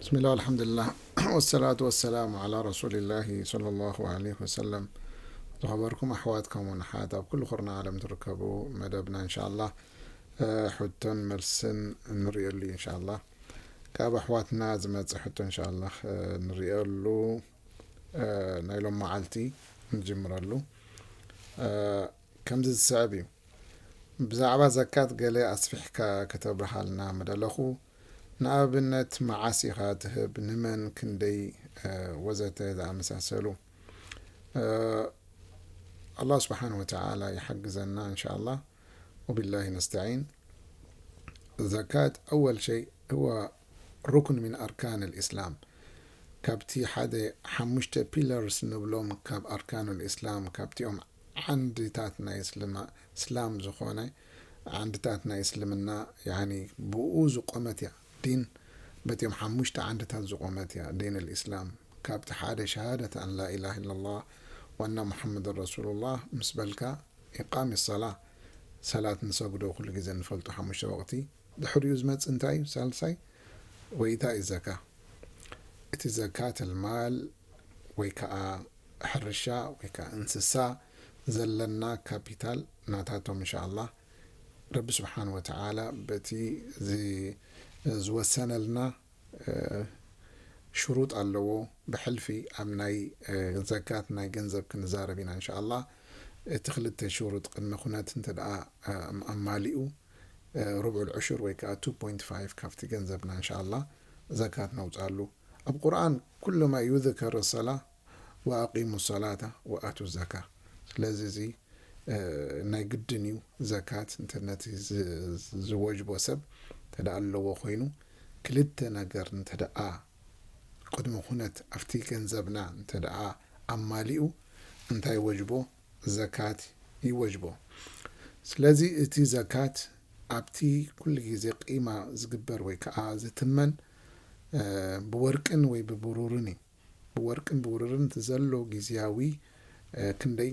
ብስሚላህ፣ ኣልሓምዱሊላህ፣ ወሰላቱ ወሰላሙ ዓላ ረሱሊላሂ ሰለላሁ ዓለይሂ ወሰለም። ዝኸበርኩም ኣሕዋት ከምኡውን ኣሓት ኣብ ኩሉ ኩርናዕ ዓለም ትርከቡ፣ መደብና እንሻኣላህ፣ እ፣ ሕቶን መልስን ንሪእሉ እዩ። እንሻኣላህ ካብ ኣሕዋትና ዝመጽእ ሕቶ እንሻኣላህ፣ እ፣ ንሪእሉ፣ እ፣ ናይ ሎም መዓልቲ ንጅምረሉ። እ፣ ከምዚ ዝስዕብ እዩ። ብዛዕባ ዘካት ገለ ኣስፊሕካ ከተብርሃልና ምደለኹ። ንኣብነት መዓስ ኢኻ ትህብ፣ ንመን፣ ክንደይ፣ እ፣ ወዘተ ዝኣመሳሰሉ። እ፣ ኣላህ ስብሓን ወተዓላ ይሓግዘና እንሻኣላህ። ወቢላሂ ነስተዒን። ዘካት ኣወል ሸይ ህወ ሩክን ሚን ኣርካን ልእስላም፣ ካብቲ ሓደ ሓሙሽተ ፒለርስ ንብሎም ካብ ኣርካኑ ልእስላም፣ ካብቲኦም ዓንድታት ናይ እስልማ-፣ እስላም ዝኾነ ዓንድታት ናይ እስልምና፣ ያኒ ብኡ ዝቆመት እያ ዲን። በቲኦም ሓሙሽተ ዓንድታት ዝቆመት እያ ዲን ልእስላም። ካብቲ ሓደ ሸሃደት ኣን ላኢላሃ ኢላላህ ወኣና ሙሐመድን ረሱሉላህ ምስ በልካ፣ ኢቃሚ ሰላ፣ ሰላት ንሰግዶ ኩሉ ግዜ ንፈልጦ ሓሙሽተ ወቕቲ። ድሕሪኡ ዝመጽእ እንታይ እዩ? ሳልሳይ፣ ወኢታኢ ዘካ። እቲ ዘካት ልማል ወይ ከኣ ሕርሻ ወይ ከኣ እንስሳ ዘለና ካፒታል ናታቶም፣ እንሻኣላህ፣ ረቢ ስብሓን ወተዓላ በቲ ዝ-፣ ዝወሰነልና፣ እ፣ ሽሩጥ ኣለዎ። ብሕልፊ ኣብ ናይ፣ እ፣ ዘካት ናይ ገንዘብ ክንዛረብ ኢና፣ እንሻኣላህ። እቲ ክልተ ሽሩጥ ቅድመ ኩነት እንተ ደኣ፣ እ፣ ኣማሊኡ፣ እ፣ ሩብዑል ዕሹር ወይ ከኣ ቱ ፖይንት ፋይቭ ካብቲ ገንዘብና፣ እንሻኣላህ፣ ዘካት ነውጻሉ። ኣብ ቁርኣን፣ ኩሉ ማ ዩዝከር ሰላ ወኣቂሙ ሰላተ ወኣቱ ዘካ። ስለዚ እዚ፣ እ፣ ናይ ግድን እዩ። ዘካት እንተ ነቲ ዝ-፣ ዝወጅቦ ሰብ እንተ ደኣ ኣለዎ ኮይኑ፣ ክልተ ነገር እንተ ደኣ ቅድሚ ኩነት ኣብቲ ገንዘብና እንተ ደኣ ኣማሊኡ፣ እንታይ ወጅቦ? ዘካት ይወጅቦ። ስለዚ እቲ ዘካት ኣብቲ ኩሉ ግዜ ቂማ ዝግበር ወይ ከኣ ዝትመን፣ እ፣ ብወርቅን ወይ ብብሩርን እዩ። ብወርቅን ብብሩርን እቲ ዘሎ ግዝያዊ፣ እ፣ ክንደይ፣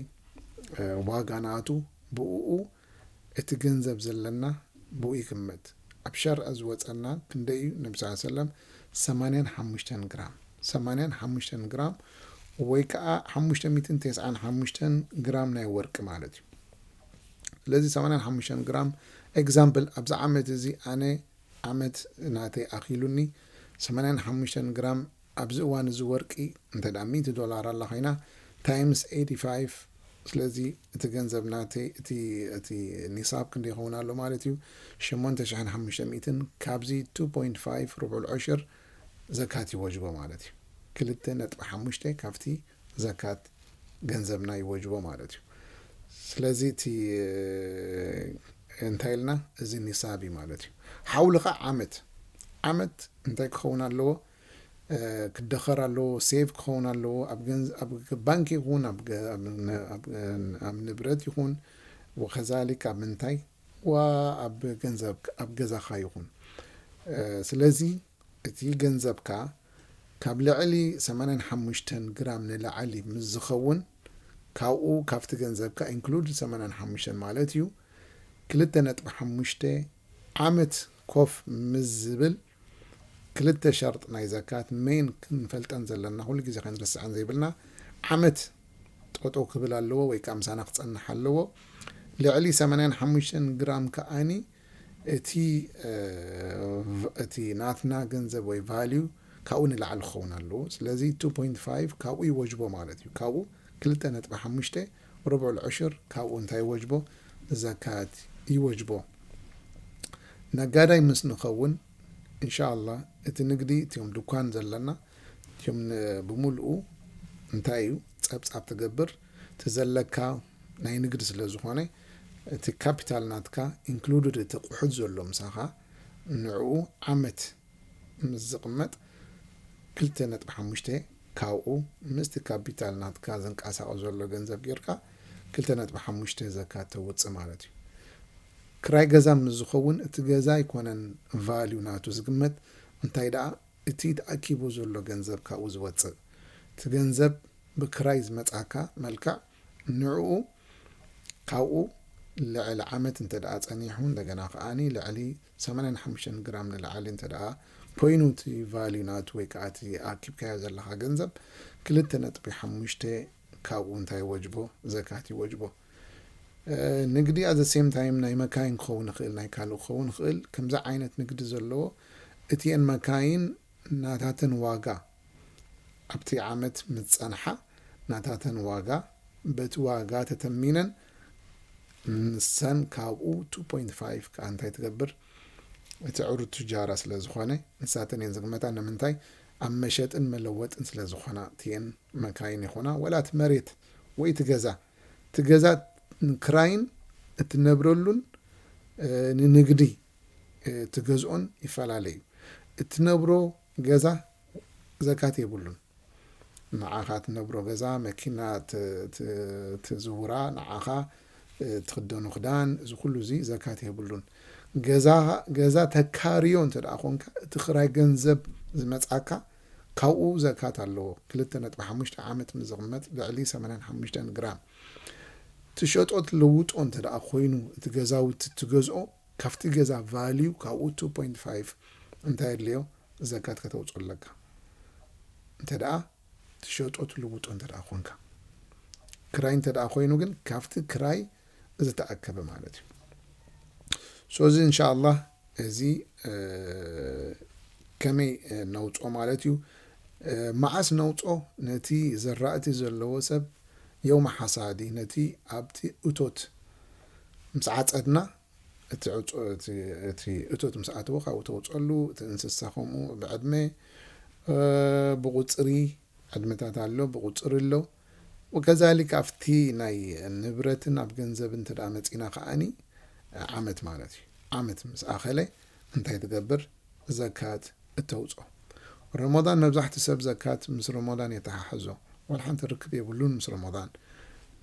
እ፣ ዋጋ ናቱ ብእኡ እቲ ገንዘብ ዘለና ብኡ ይግመት። ኣብ ሸርዕ ዝወጸና ክንደይ እዩ? ነቢ ስ ሰለም ሰማንያን ሓሙሽተን ግራም፣ ሰማንያን ሓሙሽተን ግራም ወይ ከኣ ሓሙሽተ ሚእትን ተስዓን ሓሙሽተን ግራም ናይ ወርቂ ማለት እዩ። ስለዚ ሰማንያን ሓሙሽተን ግራም፣ ኤግዛምፕል፣ ኣብዚ ዓመት እዚ ኣነ ዓመት ናተይ ኣኺሉኒ ሰማንያን ሓሙሽተን ግራም። ኣብዚ እዋን እዚ ወርቂ እንተ ደኣ ሚእቲ ዶላር ኣላ ኮይና፣ ታይምስ ኤይትይ ፋይቭ፣ ስለዚ እቲ ገንዘብ ናተይ፣ እቲ፣ እቲ ኒሳብ ክንደይ ይኸውን ኣሎ ማለት እዩ? ሸሞንተ ሽሕን ሓሙሽተ ሚእትን። ካብዚ ቱ ፖይንት ፋይቭ፣ ርብዑል ዕሽር፣ ዘካት ይወጅቦ ማለት እዩ። ክልተ ነጥቢ ሓሙሽተ ካብቲ ዘካት ገንዘብና ይወጅቦ ማለት እዩ። ስለዚ እቲ፣ እንታይ ኢልና፣ እዚ ኒሳብ እዩ ማለት እዩ። ሓውሊ ኸዓ ዓመት፣ ዓመት እንታይ ክኸውን ኣለዎ? እ፣ ክደኸር ኣለዎ፣ ሴቭ ክኸውን ኣለዎ። ኣብ ገንዘ-፣ ኣብ ባንክ ይኹን፣ ኣብ ገ-፣ ኣብ ን-፣ ኣብ፣ ኣብ ንብረት ይኹን፣ ወከዛሊክ ኣብ ምንታይ፣ ዋ ኣብ ገንዘብ፣ ኣብ ገዛኻ ይኹን። እ፣ ስለዚ እቲ ገንዘብካ ካብ ልዕሊ ሰማንያን ሓሙሽተን ግራም ንላዕሊ ምስ ዝኸውን፣ ካብኡ፣ ካብቲ ገንዘብካ ኢንክሉድ ሰማንያን ሓሙሽተን ማለት እዩ፣ ክልተ ነጥቢ ሓሙሽተ ዓመት ኮፍ ምስ ዝብል፣ ክልተ ሸርጥ ናይ ዘካት ሜን ክንፈልጠን ዘለና፣ ኩሉ ግዜ ከንርስዐን ዘይብልና፣ ዓመት ጠጠው ክብል ኣለዎ ወይ ከኣ ምሳና ክጸንሕ ኣለዎ። ልዕሊ ሰማንያን ሓሙሽተን ግራም ከኣኒ እቲ፣ እ፣ ቭ-፣ እቲ ናትና ገንዘብ ወይ ቫልዩ ካብኡ ንላዕሊ ክኸውን ኣለዎ። ስለዚ ቱ ፖይንት ፋይቭ ካብኡ ይወጅቦ ማለት እዩ። ካብኡ ክልተ ነጥቢ ሓሙሽተ፣ ርብዑል ዕሽር፣ ካብኡ እንታይ ይወጅቦ? ዘካት ይወጅቦ። ነጋዳይ ምስ ንኸውን፣ እንሻኣላህ፣ እቲ ንግዲ፣ እቲኦም ድኳን ዘለና፣ እቲኦም ን-፣ ብምልኡ እንታይ እዩ? ጸብጻብ ትገብር። እቲ ዘለካ ናይ ንግዲ ስለ ዝኾነ፣ እቲ ካፒታል ናትካ ኢንክሉድድ፣ እቲ ቁሑት ዘሎ ምሳኻ፣ ንዕኡ ዓመት ምስ ዝቕመጥ፣ ክልተ ነጥቢ ሓሙሽተ ካብኡ ምስቲ ካፒታል ናትካ ዝንቀሳቐስ ዘሎ ገንዘብ ጌርካ ክልተ ነጥቢ ሓሙሽተ ዘካት ተውጽእ ማለት እዩ። ክራይ ገዛ ምስ ዝኸውን፣ እቲ ገዛ ኣይኮነን ቫልዩ ናቱ ዝግመት፣ እንታይ ደኣ እቲ ተኣኪቡ ዘሎ ገንዘብ ካብኡ ዝወጽእ። እቲ ገንዘብ ብክራይ ዝመጻካ መልክዕ፣ ንዕኡ ካብኡ ልዕሊ ዓመት እንተ ደኣ ጸኒሑ፣ እንደገና ከኣኒ ልዕሊ ሰማንያን ሓሙሽተን ግራም ንላዕሊ እንተ ደኣ ኮይኑ እቲ ቫልዩ ናቱ ወይ ከዓ እቲ ኣኪብካዮ ዘለኻ ገንዘብ ክልተ ነጥቢ ሓሙሽተ ካብኡ እንታይ ይወጅቦ? ዘካት ይወጅቦ። ንግዲ ኣዘ ሴም ታይም ናይ መካይን ክኸውን ይኽእል፣ ናይ ካልእ ክኸውን ይኽእል። ከምዚ ዓይነት ንግዲ ዘለዎ እቲአን መካይን ናታተን ዋጋ ኣብቲ ዓመት ምስ ጸንሓ ናታተን ዋጋ በቲ ዋጋ ተተሚነን ንሰን ካብኡ ቱ ፖይንት ፋይቭ ከዓ እንታይ ትገብር? እቲ ዕሩድ ትጃራ ስለ ዝኾነ ንሳተን እየን ዝግመታ። ንምንታይ? ኣብ መሸጥን መለወጥን ስለ ዝኾና እቲአን መካይን ይኾና ወላ እቲ መሬት ወይ እቲ ገዛ፣ እቲ ገዛ ንክራይን እትነብረሉን ንንግዲ ትገዝኦን ይፈላለ እዩ። እትነብሮ ገዛ ዘካት የብሉን። ንዓኻ ትነብሮ ገዛ፣ መኪና ትዝውራ፣ ንዓኻ ትኽደኑ ክዳን፣ እዚ ኩሉ እዚ ዘካት የብሉን። ገዛ ተካርዮ እንተ ደኣ ኮንካ እቲ ክራይ ገንዘብ ዝመጻካ ካብኡ ዘካት ኣለዎ። ክልተ ነጥቢ ሓሙሽተ ዓመት ምስ ዝቕመጥ ልዕሊ ሰማንያን ሓሙሽተን ግራም ትሸጦ ትልውጦ እንተ ደኣ ኮይኑ እቲ ገዛውቲ ትገዝኦ ካብቲ ገዛ ቫልዩ ካብኡ ቱ ፖይንት ፋይቭ እንታይ የድልዮ ዘካት ከተውፅኦ ኣለካ። እንተ ደኣ ትሸጦ ትልውጦ እንተ ደኣ ኮንካ። ክራይ እንተ ደኣ ኮይኑ ግን ካብቲ ክራይ ዝተኣከበ ማለት እዩ። ሶ እዚ እንሻ ኣላህ እዚ ከመይ ነውፅኦ ማለት እዩ። መዓስ ነውፅኦ? ነቲ ዘራእቲ ዘለዎ ሰብ የውመ ሓሳዲ ነቲ ኣብቲ እቶት ምስ ዓፀድና እቲ እቶት ምስ ኣተወ ካብኡ ተውፀሉ። እቲ እንስሳ ከምኡ ብዕድመ ብቁፅሪ ዕድመታት ኣሎ፣ ብቁፅሪ ኣሎ። ወከዛሊክ ኣብቲ ናይ ንብረትን ኣብ ገንዘብ እንተ ደኣ መፂና ከዓኒ ዓመት ማለት እዩ። ዓመት ምስ ኣኸለ እንታይ ትገብር? ዘካት እተውፅኦ። ረመዳን መብዛሕቲ ሰብ ዘካት ምስ ረመዳን የተሓሕዞ። ዋላ ሓንቲ ርክብ የብሉን ምስ ረመዳን።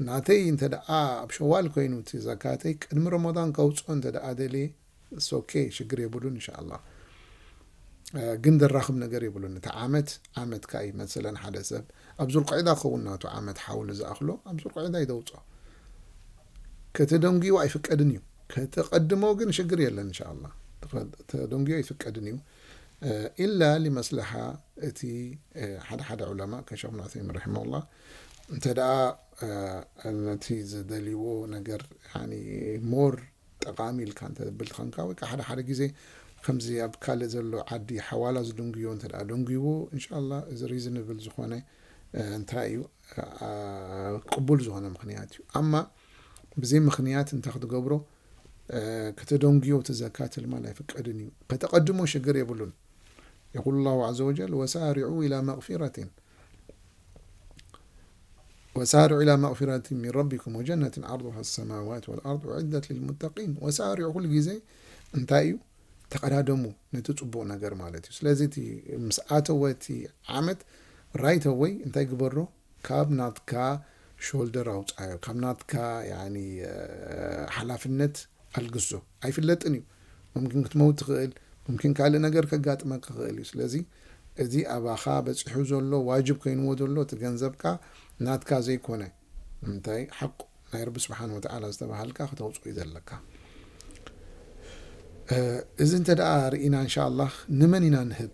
ናተይ እንተ ደኣ ኣብ ሸዋል ኮይኑ እቲ ዘካተይ ቅድሚ ረመዳን ከውፅኦ እንተ ደኣ ደልየ ሶኬ ሽግር የብሉን እንሻኣላ። ግን ደራኽብ ነገር የብሉን። እቲ ዓመት ዓመት ካይ መሰለን ሓደ ሰብ ኣብ ዙልቃዒዳ ክኸውን ናቱ ዓመት ሓውሉ ዝኣኽሎ ኣብ ዙልቃዒዳ ይደውፆ። ከተደንጉዩ ኣይፍቀድን እዩ። ከተቐድሞ ግን ሽግር የለን እንሻኣላ። ተደንጉዩ ኣይፍቀድን እዩ። ኢላ ሊመስለሓ እቲ ሓደ ሓደ ዑለማ ከሸኹ ዑሰይሚን ረሒመሁላ እንተ ደኣ ነቲ ዝደልይዎ ነገር ሞር ጠቓሚ ኢልካ እንተ ትብል ትኸንካ ወይ ከዓ ሓደ ሓደ ግዜ ከምዚ ኣብ ካልእ ዘሎ ዓዲ ሓዋላ ዝድንጉዮ እንተ ደኣ ደንጉይዎ እንሻላ እዚ ሪዝንብል ዝኾነ እንታይ እዩ ቅቡል ዝኾነ ምኽንያት እዩ። ኣማ ብዘይ ምኽንያት እንታይ ክትገብሮ ከተደንጉዮ እቲ ዘካት ልማል ኣይፍቀድን እዩ። ከተቐድሞ ሽግር የብሉን። يقول الله عز وجل وسارعوا إلى مغفرة وسارعوا إلى مغفرة من ربكم وجنة عرضها السماوات والأرض أعدت للمتقين. وسارعوا ኩሉ ግዜ እንታይ እዩ ተቐዳደሙ ነቲ ጽቡቕ ነገር ማለት እዩ። ስለዚ እቲ ምስ ኣተወ እቲ ዓመት ራይት ኣወይ እንታይ ግበሮ ካብ ናትካ ሾልደር ኣውጻዮ ካብ ናትካ ሓላፍነት ኣልግሶ። ኣይፍለጥን እዩ። ሙምኪን ክትመውት ትኽእል፣ ሙምኪን ካልእ ነገር ከጋጥመካ ክኽእል እዩ። ስለዚ እዚ ኣባኻ በፂሑ ዘሎ ዋጅብ ኮይንዎ ዘሎ እቲ ገንዘብካ ናትካ ዘይኮነ እንታይ ሓቁ ናይ ረቢ ስብሓን ወተዓላ ዝተባሃልካ ክተውፅኦ እዩ ዘለካ። እዚ እንተ ደኣ ርኢና እንሻ ኣላህ ንመን ኢና ንህብ?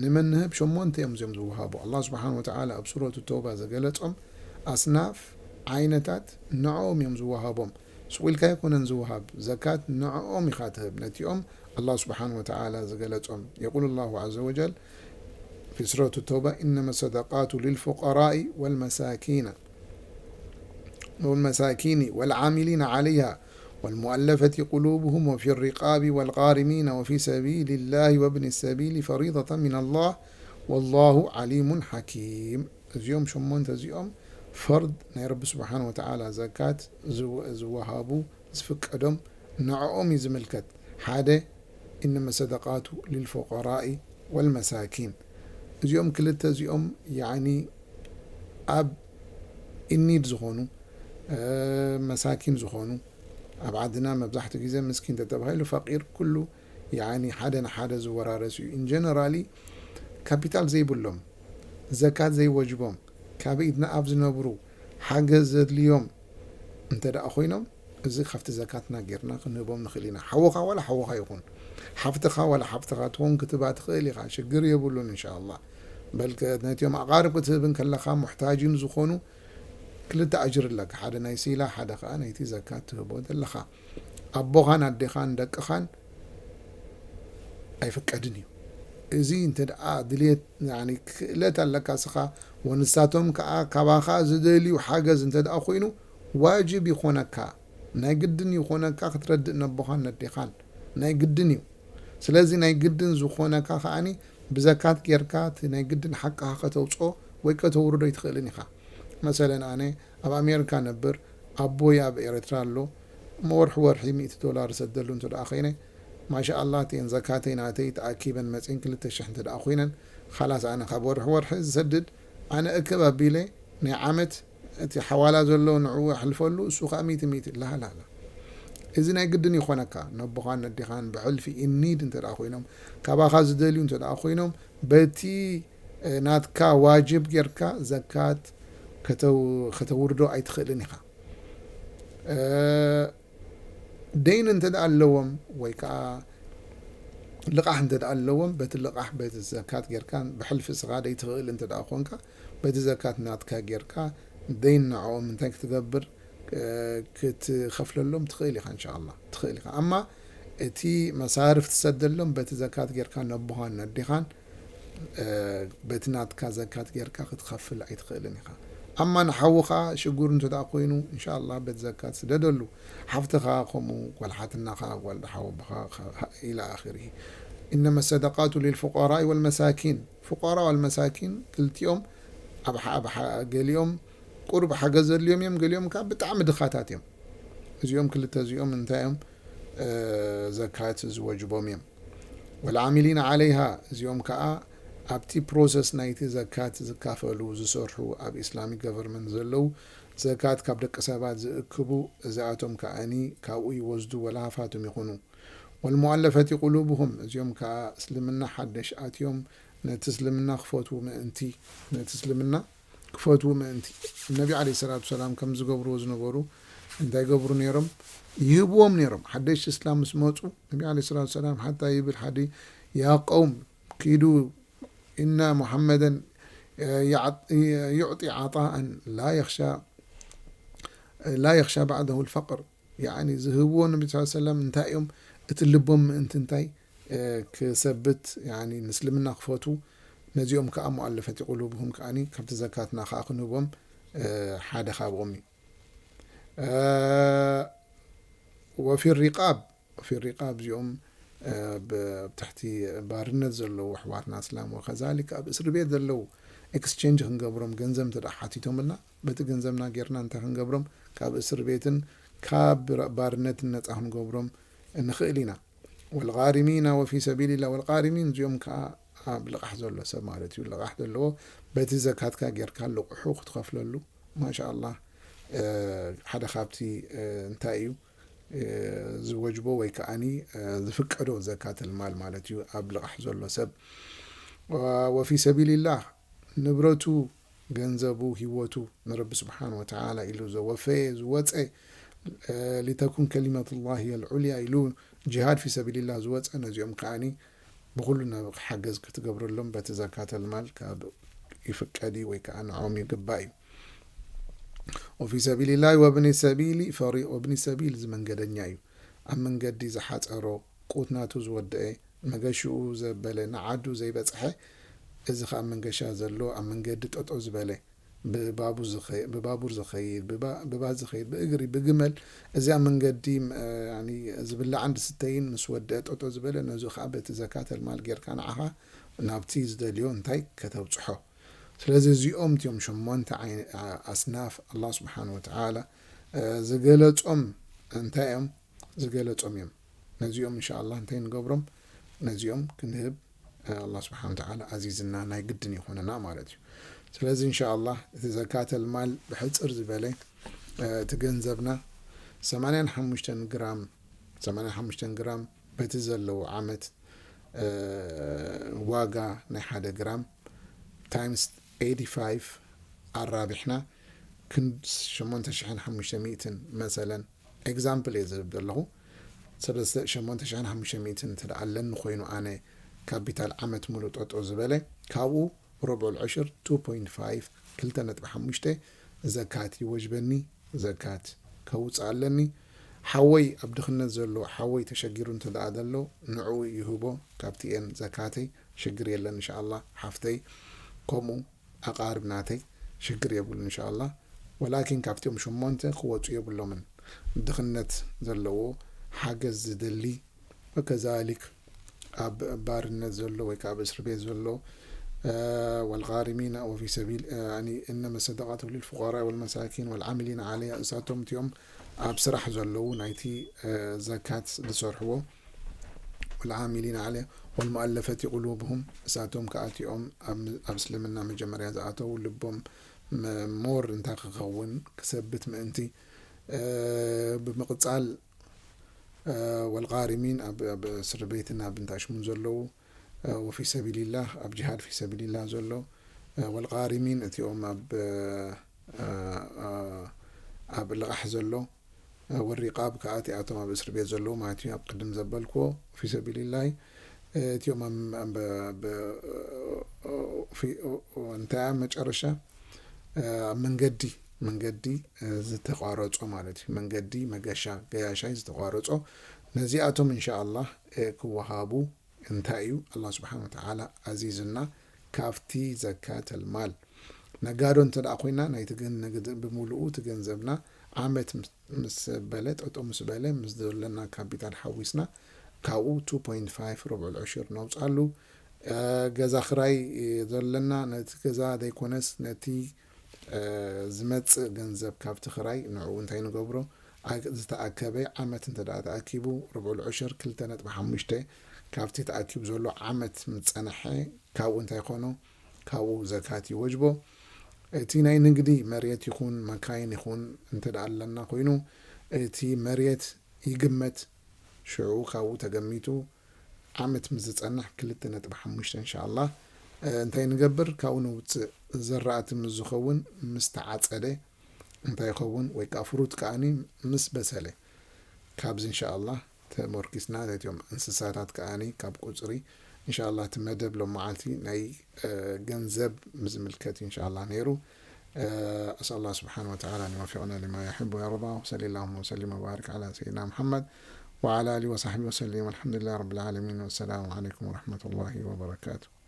ንመን ንህብ? ሸሞንተ እዮም እዚኦም ዝወሃቡ። ኣላህ ስብሓን ወተዓላ ኣብ ሱረቱ ተውባ ዝገለጾም ኣስናፍ ዓይነታት ንዕኦም እዮም ዝወሃቦም። ስቕ ኢልካ ኣይኮነን ዝወሃብ ዘካት ንዕኦም ኢኻ ትህብ ነቲኦም ኣላህ ስብሓን ወተዓላ ዝገለጾም። የቁል ላሁ ዓዘ ወጀል في سورة التوبة إنما الصدقات للفقراء والمساكين والمساكين والعاملين عليها والمؤلفة قلوبهم وفي الرقاب والغارمين وفي سبيل الله وابن السبيل فريضة من الله والله عليم حكيم. እዚኦም ሸሞንተ እዚኦም ፈርድ ናይ ረቢ ስብሓን ወተዓላ ዘካት ዝወሃቡ ዝፍቀዶም ንዕኦም እዩ ዝምልከት። ሓደ إنما الصدقات للفقراء والمساكين እዚኦም ክልተ እዚኦም ያኒ ኣብ ኢኒድ ዝኾኑ መሳኪን ዝኾኑ ኣብ ዓድና መብዛሕትኡ ግዜ ምስኪን ተተባሂሉ ፈቂር ኩሉ ያኒ ሓደ ንሓደ ዝወራረስ እዩ። ኢንጀነራሊ ካፒታል ዘይብሎም ዘካት ዘይወጅቦም ካብ ኢድና ኣብ ዝነብሩ ሓገዝ ዘድልዮም እንተ ደኣ ኮይኖም እዚ ካብቲ ዘካትና ጌርና ክንህቦም ንኽእል ኢና። ሓውኻ ዋላ ሓውኻ ይኹን፣ ሓፍትኻ ዋላ ሓፍትኻ ትኹን ክትባ ትኽእል ኢኻ፣ ሽግር የብሉን። እንሻኣላ በል ነቲኦም ኣቓርብ ክትህብ እንከለኻ ሙሕታጅን ዝኾኑ ክልተ ኣጅር ኣለካ፣ ሓደ ናይ ሲላ፣ ሓደ ከዓ ናይቲ ዘካት ትህቦ ዘለኻ። ኣቦኻን ኣዴኻን ደቅኻን ኣይፍቀድን እዩ። እዚ እንተ ደኣ ድልየት ክእለት ኣለካ ስኻ ወንሳቶም ከዓ ካባኻ ዝደልዩ ሓገዝ እንተ ደኣ ኮይኑ ዋጅብ ይኾነካ። ናይ ግድን ይኾነካ ክትረድእ ነቦኻን ነዴኻን ናይ ግድን እዩ። ስለዚ ናይ ግድን ዝኾነካ ከዓኒ ብዘካት ጌርካ እቲ ናይ ግድን ሓቅኻ ከተውፅኦ ወይ ከተውርዶ ኣይትኽእልን ኢኻ። መሰለን ኣነ ኣብ ኣሜሪካ ነብር፣ ኣቦይ ኣብ ኤርትራ ኣሎ። እሞ ወርሒ ወርሒ ሚእቲ ዶላር እሰደሉ እንተ ደኣ ኮይነ ማሻኣላ እተን ዘካተይ ናተይ ተኣኪበን መፅን ክልተ ሽሕ እንተ ደኣ ኮይነን፣ ኻላስ ኣነ ካብ ወርሒ ወርሒ ዝሰድድ ኣነ እክብ ኣቢለ ናይ ዓመት እቲ ሓዋላ ዘሎ ንዕኡ ኣሕልፈሉ፣ እሱ ከዓ ሚእቲ ሚእቲ። ላላላ፣ እዚ ናይ ግድን ይኾነካ። ነቦኻን ነዲኻን ብሕልፊ ኢኒድ እንተ ደኣ ኮይኖም፣ ካባኻ ዝደልዩ እንተ ደኣ ኮይኖም፣ በቲ ናትካ ዋጅብ ጌርካ ዘካት ከተውርዶ ኣይትኽእልን ኢኻ። ደይን እንተ ደኣ ኣለዎም ወይ ከዓ ልቓሕ እንተ ደኣ ኣለዎም፣ በቲ ልቓሕ በቲ ዘካት ጌርካ ብሕልፊ ስኻ ደይትኽእል እንተ ደኣ ኮንካ፣ በቲ ዘካት ናትካ ጌርካ ደይን ንዕኦም እንታይ ክትገብር፣ ክትኸፍለሎም ትኽእል ኢኻ። እንሻኣላ ትኽእል ኢኻ። ኣማ እቲ መሳርፍ ትሰደሎም በቲ ዘካት ጌርካ ነቦኻን ነዲኻን በቲ ናትካ ዘካት ጌርካ ክትኸፍል ኣይትኽእልን ኢኻ። ኣማ ንሓውኻ ሽጉር እንተ ደኣ ኮይኑ እንሻኣላ በቲ ዘካት ስደደሉ። ሓፍትኻ ከምኡ፣ ጓል ሓትናኻ፣ ጓል ሓወቦኻ ኢላ ኣኺሪ። ኢነመ ሰደቃቱ ሊልፉቀራኢ ወልመሳኪን። ፉቀራ ወልመሳኪን ክልቲኦም ኣብ ገሊኦም ቁሩብ ሓገዝ ዘድልዮም እዮም፣ ገሊኦም ከዓ ብጣዕሚ ድኻታት እዮም። እዚኦም ክልተ እዚኦም እንታይ እዮም? ዘካት ዝወጅቦም እዮም። ወልዓሚሊን ዓለይሃ፣ እዚኦም ከዓ ኣብቲ ፕሮሰስ ናይቲ ዘካት ዝካፈሉ ዝሰርሑ ኣብ ኢስላሚክ ገቨርመንት ዘለዉ ዘካት ካብ ደቂ ሰባት ዝእክቡ እዚኣቶም ከኣኒ ካብኡ ይወስዱ ወላ ሃፋትም ይኹኑ። ወልሙኣለፈቲ ቁሉብሁም፣ እዚኦም ከዓ እስልምና ሓደሽ ኣትዮም ነቲ እስልምና ክፈትዉ ምእንቲ ነቲ እስልምና ክፈትዉ ምእንቲ። ነቢ ዓለይሂ ሰላቱ ሰላም ከም ዝገብርዎ ዝነበሩ እንታይ ገብሩ ነይሮም? ይህብዎም ነይሮም። ሓደሽቲ እስላም ምስ መፁ ነቢ ዓለይሂ ሰላቱ ሰላም ሓታ ይብል ሓደ ያ ቀውም ኪዱ እና ሙሐመደን ዩዕጢ ዓጣኣን ላ የኽሻ ባዕደሁ ልፈቅር። ያኒ ዝህብዎ ነቢ ስ ሰለም እንታይ እዮም? እቲ ልቦም ምእንቲ እንታይ ክሰብት፣ ያኒ ንእስልምና ክፈቱ። ነዚኦም ከዓ ሙኣለፈቲ ቁሉብሁም ከዓ ካብቲ ዘካትና ከዓ ክንህቦም ሓደ ካብኦም እዩ። ወፊ ሪቃብ፣ ወፊ ሪቃብ እዚኦም ኣብ ትሕቲ ባርነት ዘለዉ ኣሕዋትና እስላም ወከዛሊክ ኣብ እስሪ ቤት ዘለዉ ኤክስቼንጅ ክንገብሮም ገንዘብ እንተ ደኣ ሓቲቶምልና በቲ ገንዘብና ጌርና እንታይ ክንገብሮም ካብ እስሪ ቤትን ካብ ባርነትን ነፃ ክንገብሮም ንኽእል ኢና። ወልጋሪሚና ወፊ ሰቢልላ ወልጋሪሚን እዚኦም ከዓ ኣብ ልቓሕ ዘሎ ሰብ ማለት እዩ። ልቓሕ ዘለዎ በቲ ዘካትካ ጌርካ ልቑሑ ክትኸፍለሉ ማሻ ኣላህ ሓደ ካብቲ እንታይ እዩ ዝወጅቦ ወይ ከዓኒ ዝፍቀዶ ዘካተል ማል ማለት እዩ። ኣብ ልቓሕ ዘሎ ሰብ ወፊ ሰቢልላህ ንብረቱ ገንዘቡ ህይወቱ ንረቢ ስብሓን ወተዓላ ኢሉ ዘወፈየ ዝወፀ ሊተኩን ከሊመት ላህ ልዑልያ ኢሉ ጅሃድ ፊ ሰቢልላህ ዝወፀ ነዚኦም ከዓኒ ብኹሉ ናብ ሓገዝ ክትገብረሎም በቲ ዘካተል ማል ካብ ይፍቀድ እዩ ወይ ከዓ ንዖም ይግባእ እዩ። ወፊ ሰቢልላህ ወብኒ ሰቢል ፈሪ ወብኒ ሰቢል እዚ መንገደኛ እዩ። ኣብ መንገዲ ዝሓፀሮ ቁት ናቱ ዝወደአ መገሽኡ ዘበለ ንዓዱ ዘይበፅሐ እዚ ከዓ መንገሻ ዘሎ ኣብ መንገዲ ጠጦ ዝበለ ብባቡር ዝኸይድ ብባስ ዝኸይድ ብእግሪ ብግመል እዚ ኣብ መንገዲ ዝብላዕን ዝስተይን ምስ ወደአ ጠጦ ዝበለ ነዚ ከዓ በቲ ዘካተል ማል ጌርካ ንዓኻ ናብቲ ዝደልዮ እንታይ ከተብፅሖ። ስለዚ እዚኦም እቲኦም ሸሞንተ ኣስናፍ ኣላህ ስብሓን ወተዓላ ዝገለፆም እንታይ እዮም? ዝገለፆም እዮም። ነዚኦም እንሻ ኣላህ እንታይ ንገብሮም? ነዚኦም ክንህብ ኣላህ ስብሓን ወተዓላ ኣዚዝና ናይ ግድን ይኾነና ማለት እዩ። ስለዚ እንሻ ኣላህ እቲ ዘካተል ማል ብሕፅር ዝበለ እቲ ገንዘብና ሰማንያን ሓሙሽተን ግራም ሰማንያን ሓሙሽተን ግራም በቲ ዘለዎ ዓመት ዋጋ ናይ ሓደ ግራም ታይምስ ኤይቲ ፋይቭ ኣራቢሕና ክንዲ ሸሞንተ ሽሕን ሓሙሽተ ሚእትን መሰለን example እየ ዝህብ ዘለኹ። ሰለስተ ሸሞንተ ሽሕን ሓሙሽተ ሚእትን እንተ ደኣ ኣለኒ ኮይኑ ኣነ ካፒታል ዓመት ሙሉእ ጠጠው ዝበለ፣ ካብኡ ርብዑል ዕሽር two point five ክልተ ነጥቢ ሓሙሽተ ዘካት ይወጅበኒ፣ ዘካት ከውፅእ ኣለኒ። ሓወይ ኣብ ድኽነት ዘሎ፣ ሓወይ ተሸጊሩ እንተ ደኣ ዘሎ ንዕኡ ይህቦ፣ ካብቲ እየን ዘካተይ። ሽግር የለን እንሻኣላ ሓፍተይ፣ ከምኡ ኣቓርብ ናተይ ሽግር የብሉ እንሻኣላ። ወላኪን ካብቲኦም ሸሞንተ ክወፁ የብሎምን። ድኽነት ዘለዎ፣ ሓገዝ ዝደሊ፣ ወከዛሊክ ኣብ ባርነት ዘሎ ወይ ከዓ ኣብ እስር ቤት ዘሎ፣ والغارمين وفي سبيل إنما الصدقات للفقراء والمساكين والعاملين عليها እሳቶም እቲኦም ኣብ ስራሕ ዘለዉ ናይቲ ዘካት ዝሰርሕዎ والعاملين عليها والمؤلفة قلوبهم እሳቶም ከዓ እቲኦም ኣብ እስልምና መጀመርያ ዝኣተዉ ልቦም ሞር እንታይ ክኸውን ክሰብት ምእንቲ ብምቕፃል والغارمين ኣብ እስር ቤትን ኣብ እንታሽሙን ዘለዉ وفي سبيل الله ኣብ ጅሃድ في سبيل الله ዘሎ والغارمين እቲኦም ኣብ ኣብ ልቓሕ ዘሎ والرقاب ከዓ እቲኣቶም ኣብ እስር ቤት ዘለዉ ማለት እዩ ኣብ ቅድም ዘበልክዎ في سبيل الله እቲኦም እንታይ መጨረሻ ኣብ መንገዲ መንገዲ ዝተቋረጾ ማለት እዩ። መንገዲ መገሻ ገያሻይ ዝተቋረጾ ነዚኣቶም እንሻኣላህ ክወሃቡ እንታይ እዩ ኣላህ ስብሓን ወተዓላ ኣዚዙና ካብቲ ዘካተል ማል ነጋዶ እንተ ደኣ ኮይና ናይቲ ግን ንግድ ብምሉኡ እቲ ገንዘብና ዓመት ምስ በለ ጠጦ ምስ በለ ምስ ዘለና ካፒታል ሓዊስና ካብኡ two point five ርብዑል ዕሽር ነውፃሉ። ገዛ ክራይ ዘለና ነቲ ገዛ ዘይኮነስ ነቲ ዝመፅእ ገንዘብ ካብቲ ክራይ ንዕኡ እንታይ ንገብሮ ዝተኣከበ ዓመት እንተ ደኣ ተኣኪቡ ርብዑል ዕሽር ክልተ ነጥቢ ሓሙሽተ ካብቲ ተኣኪቡ ዘሎ ዓመት ምፀንሐ ካብኡ እንታይ ኮኖ ካብኡ ዘካት ይወጅቦ። እቲ ናይ ንግዲ መሬት ይኹን መካይን ይኹን እንተ ደኣ ኣለና ኮይኑ እቲ መሬት ይግመት ሽዑ ካብኡ ተገሚቱ ዓመት ምስ ዝጸንሕ ክልተ ነጥቢ ሓሙሽተ እንሻኣላህ እንታይ ንገብር ካብኡ ነውፅእ። ዘራእቲ ምስ ዝኸውን ምስ ተዓፀደ እንታይ ይኸውን ወይ ከዓ ፍሩት ከዓኒ ምስ በሰለ ካብዚ እንሻኣላህ ተመርኪስና ነቲኦም እንስሳታት ከዓኒ ካብ ቁፅሪ እንሻኣላህ እቲ መደብ ሎመዓልቲ ናይ ገንዘብ ምዝምልከት እንሻኣላህ ነይሩ። أسأل الله سبحانه وتعالى أن يوفقنا لما يحب ويرضى وصلى اللهم وسلم وبارك على سيدنا محمد وعلى آله وصحبه وسلم والحمد لله رب العالمين والسلام عليكم ورحمة الله وبركاته.